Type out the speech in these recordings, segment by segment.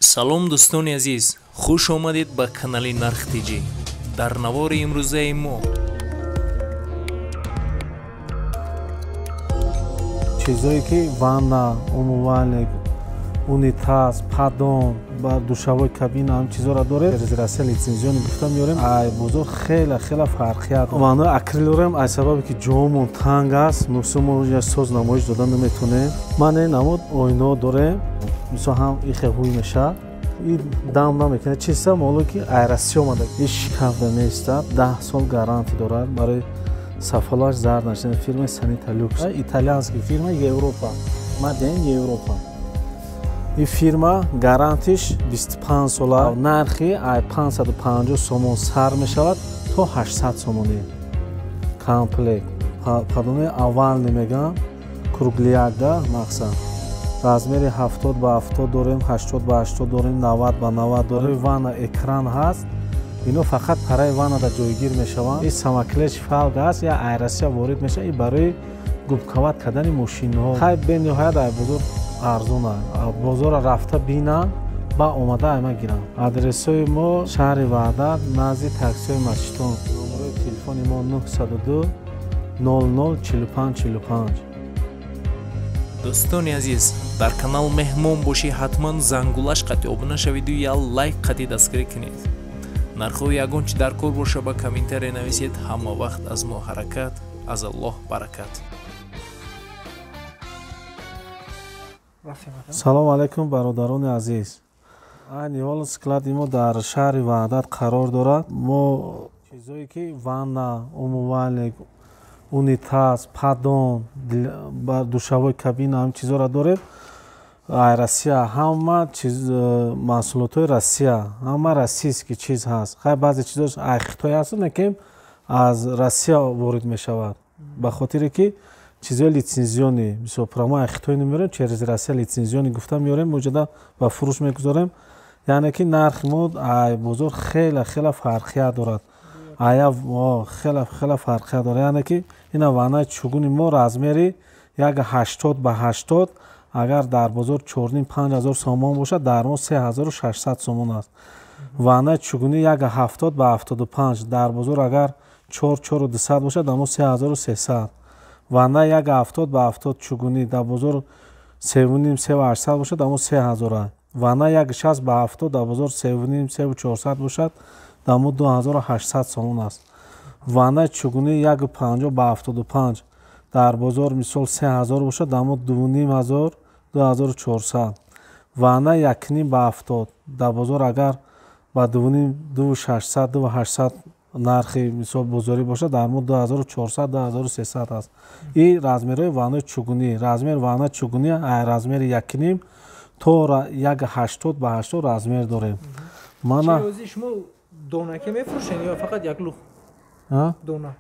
Салом, дӯстони азиз, хуш омадед ба канали Нарх Тҷ. Дар навори имрӯзаи мо чизое ки ванна, умывальник, унитаз, поддон ба душевой кабина, ҳам чизоро дорем. Через Россия лицензионный гуфта меорем. Ай бозор хеле хеле фарқият. Ваннаи акрил дорем, аз сабабе ки ҷоомон танг аст, мусо мо соз намоиш дода наметонем. Ман ин намуд оино дорем, мисол ҳам ихе ҳуй мешавад, и дам намекунад. Чиста моло ки ай Россия омада, и шикафта меистад, 10 сол гарантия дорад, барои сафолаш зард нашуда. Фирмаи Санита Люкс, итальянский фирма, Европа, made in Европа. Ин фирма гарантиш 25 сола. Нархи ай 550 сомон сар мешавад то 800 сомонӣ комплект. Поддонои овальный мегӯям, кругляк, мақсад размери 70 ба 70 дорем, 80 ба 80 дорем, 90 ба 90 дорем. Ванна экран ҳаст, ино фақат параи ваннада ҷойгир мешаванд. И самоклеющий фольга аст, я ай Россия ворид мешавад, и барои губковать кардани мошинҳо. Хай, бениҳоят ай бозор арзона. Бозорро рафта бинанд, ба омада айма гиранд. Адресҳои мо: шаҳри Ваҳдат, назди таксиҳои Масҷидон. Номерои телефони мо 902 00 45 45. Дӯстони азиз, дар канал меҳмон бошӣ, ҳатман зангулаш қати обуна шавиду я лайк қати дастгирӣ кунед. Нархҳои ягон чи дар кор боша, ба комментария нависед. Ҳама вақт аз мо ҳаракат, аз Аллоҳ баракат. Салому алайкум, бародарони азиз. Айни ҳол склади мо дар шаҳри Ваҳдат қарор дорад. Мо чизое ки ванна, умывальник, унитаз, поддон ба душевой кабина, ҳам чизоро дорем. Ай Россия ҳама чиз, маҳсулотҳои Россия, ҳама российский чиз ҳаст. Хай, баъзе чизош ай Хитой ҳаст, лекин аз Россия ворид мешавад, ба хотире ки чизҳои лицензионный, мисол, прямо ай Хитой намеорем, через Россия лицензионный гуфта меорем, муҷада ба фурӯш мегузорем. Яъне ки нархи мо ай бозор хеле хеле фарқият дорад, ая хеле хеле фарқият дорад. Яъне ки ина ваннаи чугуни мо размери 1,80 ба 80, агар дар бозор 4,5-5 ҳазор сомон бошад, дар мо 3600 сомон аст. Ваннаи чугунӣ 1,70 ба 75, дар бозор агар 4, 4200 бошад, дар мо 3300. Ванна 1,70 ба 70 чугунӣ дар бозор 3,5, 3800 бошад, дар мо 3000. Ванна 1,60 ба 70 дар бозор 3,5, 3400 бошад, дар мо 2800 сомон аст. Ваннаи чугунӣ 1,50 ба 75 дар бозор, мисол, 3000 бошад, дар мо 2500, 2400. Ванна 1,5 ба 70 дар бозор агар ба 2,5, 2600, 2800 нархи, мисол, бозорӣ бошад, дар мо 2400, 2300 аст. И размерҳои ваннаи чугунӣ, размер ванна чугунӣ размери 1,5 то 1,80 ба 80 размер дорем. Мана шумо донаке мефурӯшед ё фақат як лух дона?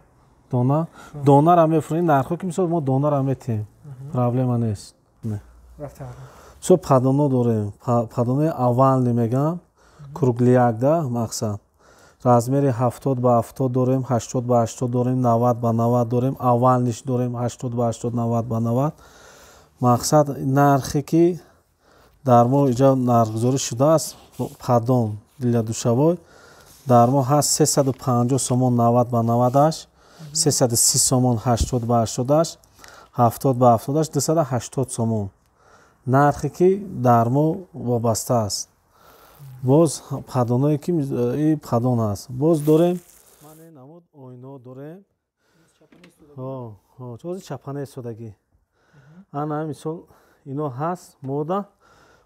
Дона, донара мефурӯшем. Нархҳо ки, мисол, мо донара метиҳем, проблема нест. Мисол, поддоно дорем, поддонои овальный мегӯям, кругляк, мақсад размери 70 ба 70 дорем, 80 ба 80 дорем, 90 ба 90 дорем, овальныйш дорем, 80 ба 80, 90 ба 90. Мақсад, нархе ки дар мо иҷа нархгузорӣ шудааст, поддон для душевой дар мо ҳаст 350 сомон 90 ба 90аш, 330 сомон 80 ба 80аш, 70 ба 70аш 280 сомон. Нархе ки дар мо вобаста аст. Боз поддоное ки и поддон ҳаст, боз дорем, намуд оино дорем, ози чапана истодагӣ. Ана, мисол, ино ҳаст мода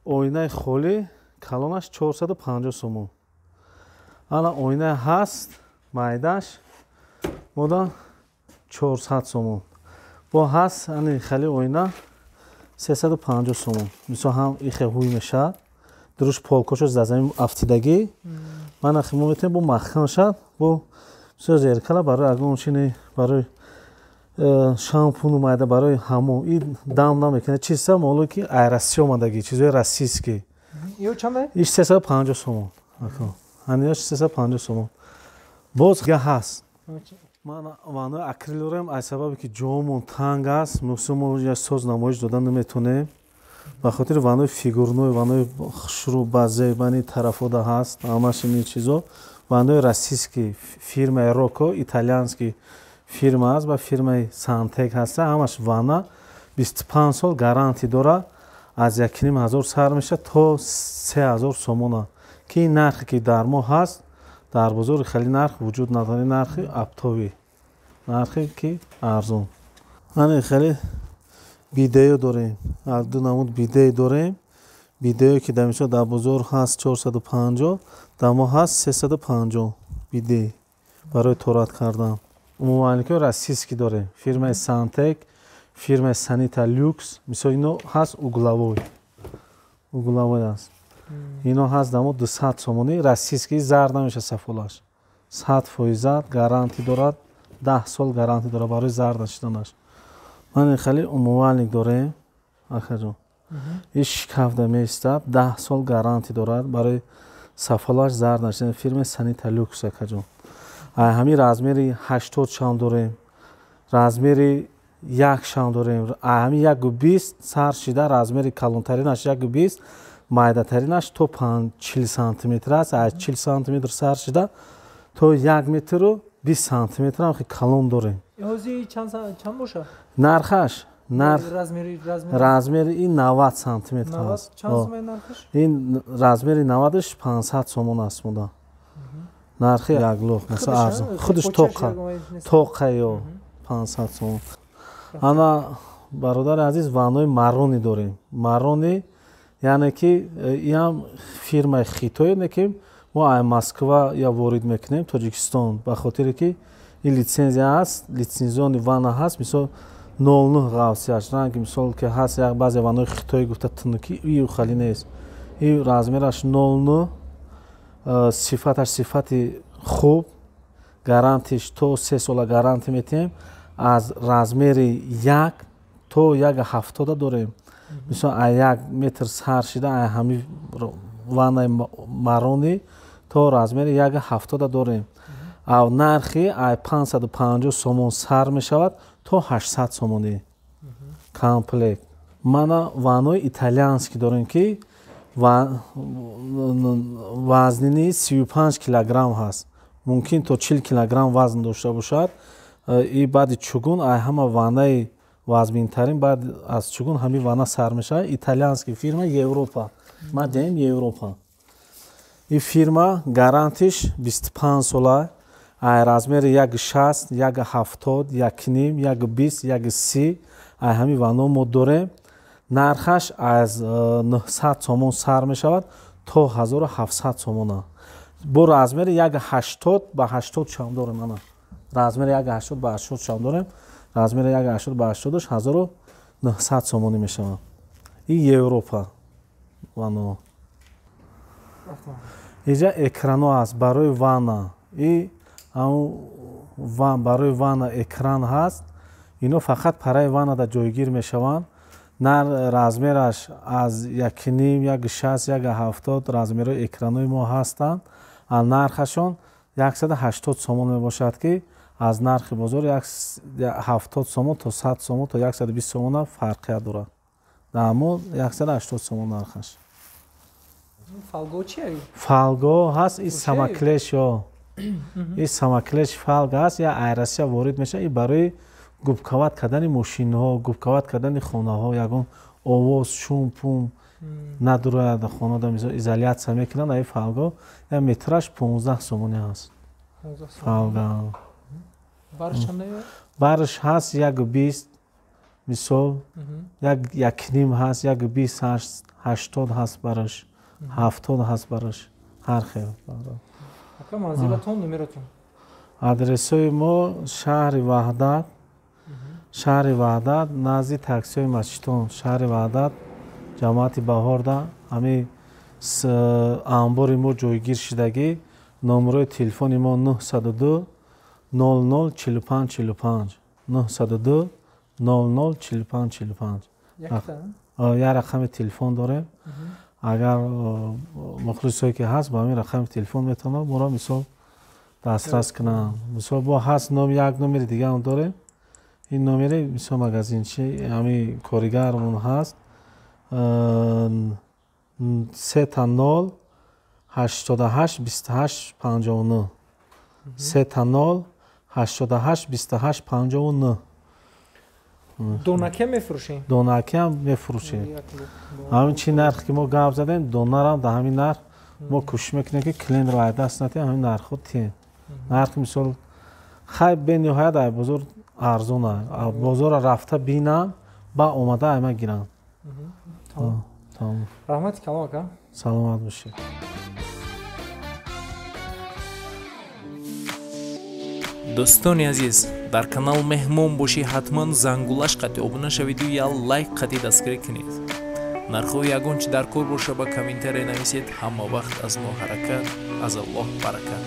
оинаи холӣ, калонаш 450 сомон. Ана оина ҳаст майдаш мода 400 сомон. Бо ҳаст ани хали оина 350 сомон. Мисол, ҳам ихе ҳуй мешавад, дуруш полкошо дар замин афтидагӣ. Ман мо метавонем бо маҳкам шад, бо бисёр зеркала барои ягон чини, барои шампуну майда, барои ҳамом. И дам намекунад. Чиза моло ки ай Россия омадагӣ, чизои российский. Иш 350 сомон, ҳанияш 350 сомон. Боз га ҳаст. Ман ваннаи акрил дорем, аз сабабе ки ҷоомон танг аст, мусо мо соз намоиш дода наметонем. Ба хотири ваннои фигурной, ваннои хушрӯ, базебани тарафода ҳаст, ҳамаш ини чизо. Ваннои российский фирмаи Роко, итальянский фирма аст, ба фирмаи Сантек ҳаста, ҳамаш ванна 25 сол гарантӣ дора, аз 1500 сар мешавад то 3000 сомона. Ки ин нархе ки дар мо ҳаст, дар бозори хеле нарх вуҷуд надорад, нархи оптовый, нархе ки арзон. Ани хеле бидеё дорем, ду намуд бидеи дорем. Бидеё ки дар мисол дар бозор ҳаст 450, дар мо ҳаст 350 бидеи барои торат кардан. Умумаликҳои российский дорем, фирмаи Сантек, фирмаи Санита Люкс, мисол ино ҳаст угловой, угловой аст. Ино ҳаст дар мо 200 сомонӣ, российский, зард намешавад сафолаш, 100% гарантӣ дорад, 10 сол гарантӣ дорад барои зард нашиданаш. Ман хеле умывальник дорем, акаҷон. Ин шкафда меистад, 10 сол гарантӣ дорад барои сафолаш зард нашидан, фирмаи Санита Люкс, акаҷон. Ҳамин размери 80 шам дорем, размери 1 шам дорем, ҳамин 1,20 сар шида, размери калонтаринаш 1,20, майдатаринаш то 40 сантиметр аст, аз 40 сантиметр сар шида то 1 метру 20 сантиметр ҳам хеле калон дорем. Ҳозир чанд бошад? Нархаш размери ин 90 сантиметр аст. Ин размери 90-ш 500 сомон аст муда. Нархи як лух, масалан арзон. Худаш тоқа, тоқа ё 500 сомон. Ана бародари азиз, ваннои Марони дорем. Марони яъне ки иам фирмаи хитое, не ки мо аз Москва я ворид мекунем Тоҷикистон, ба хотире ки ин литсензия аст, литсензиони ванна ҳаст, мисол 09 ғавсияш, ранги мисол ки ҳаст як баъзе ваннои хитоӣ гуфта тунукӣ, ию хали нест. Ин размераш 09, сифаташ сифати хуб, гарантиш то 3 сола гарантӣ метиҳем, аз размери 1 то 1,70 дорем. Мисол аз 1 метр сар шида аз ҳамин ваннаи Марони то размери 1,70 дорем. Ав нархи аз 550 сомон сар мешавад то 800 сомонӣ комплект. Мана ваннои итальянский дорем ки вазнини 35 килограмм ҳаст, мумкин то 40 килограмм вазн дошта бошад. И баъди чугун ай ҳама ваннаи вазминтарин баъд аз чугун ҳамин ванна сар мешавад. Итальянский фирма, Европа, ма деем Европа. Ин фирма гарантиш 25 сола, ай размери 1,60, 1,70, 1,5, 1,20, 1,30 ай ҳамин ванно мо дорем. Нархаш аз 900 сомон сар мешавад то 1700 сомона. Бо размери 1,80 ба 80 шам дорем. Ана размери 1,80 ба 80 шам дорем. Размери 1,80 ба 80 1900 сомонӣ мешавад. Ин Европа ванно. Инҷа экрано аст барои ванна. И ҳамун барои ванна экран ҳаст. Ино фақат параи ваннада ҷойгир мешаванд. Нар размераш аз 1,5, 1,60, 1,70 размерҳои экранои мо ҳастанд. Нархашон 180 сомон мебошад ки аз нархи бозор 70 сомон то 100 сомон то 120 сомона фарқият дорад. Дар мо 180 сомон нархаш. Фалго чия? Фалго ҳаст, ин самоклеш ё ин самоклеш фалга ҳаст, я ай Россия ворид мешавад, ин барои губкават кардани мошинҳо, губкават кардани хонаҳо, ягон овоз, шум, пум надурояд хонада, мисол изолятсия мекунанд. Ай фалго я метраш 15 сомонӣ ҳаст. Фалга. Барш ҳаст 1,20, мисол 1,5 ҳаст, 1,20 ҳаст, 80 ҳаст бараш, 70 ҳаст бараш, ҳар хел. Ака манзилатон, номератон? Адресҳои мо шаҳри Ваҳдат, шаҳри Ваҳдат, назди таксиҳои Масҷидтон, шаҳри Ваҳдат, ҷамоати Баҳорда, ҳамин анбори мо ҷойгир шидагӣ. Номерои телефони мо 902 00 45 45, 902 00 45 45. Як рақами телефон дорем. Агар мухлисое ки ҳаст, ба ҳамин рақами телефон метавонанд моро мисол дастрас кунанд. Мисол бо ҳаст як номери дигаам дорем. Ин номери мисол магазинчи ҳамин коригармон ҳаст. 3 0 88 28 59, 3 0 88 28 59. Донаке мефурӯшем? Донакиам мефурӯшем. Ҳамин чи нарх ки мо гап задем, донарам дар ҳамин нарх. Мо кӯшиш мекунем, ки клиентро ай даст натиҳем, ҳамин нархҳо тиҳем. Нархи мисол хай бениҳоят ай бозор арзона. Бозорро рафта бинам, ба омада айма гирам. Раҳмати калом, ака. Саломат бошед. Дӯстони азиз, дар канал меҳмон бошӣ, ҳатман зангулаш қати обуна шавиду я лайк қати дастгирӣ кунед. Нархҳои ягон чи дар кор боша, ба комментария нависед. Ҳама вақт аз мо ҳаракат, аз Аллоҳ баракат.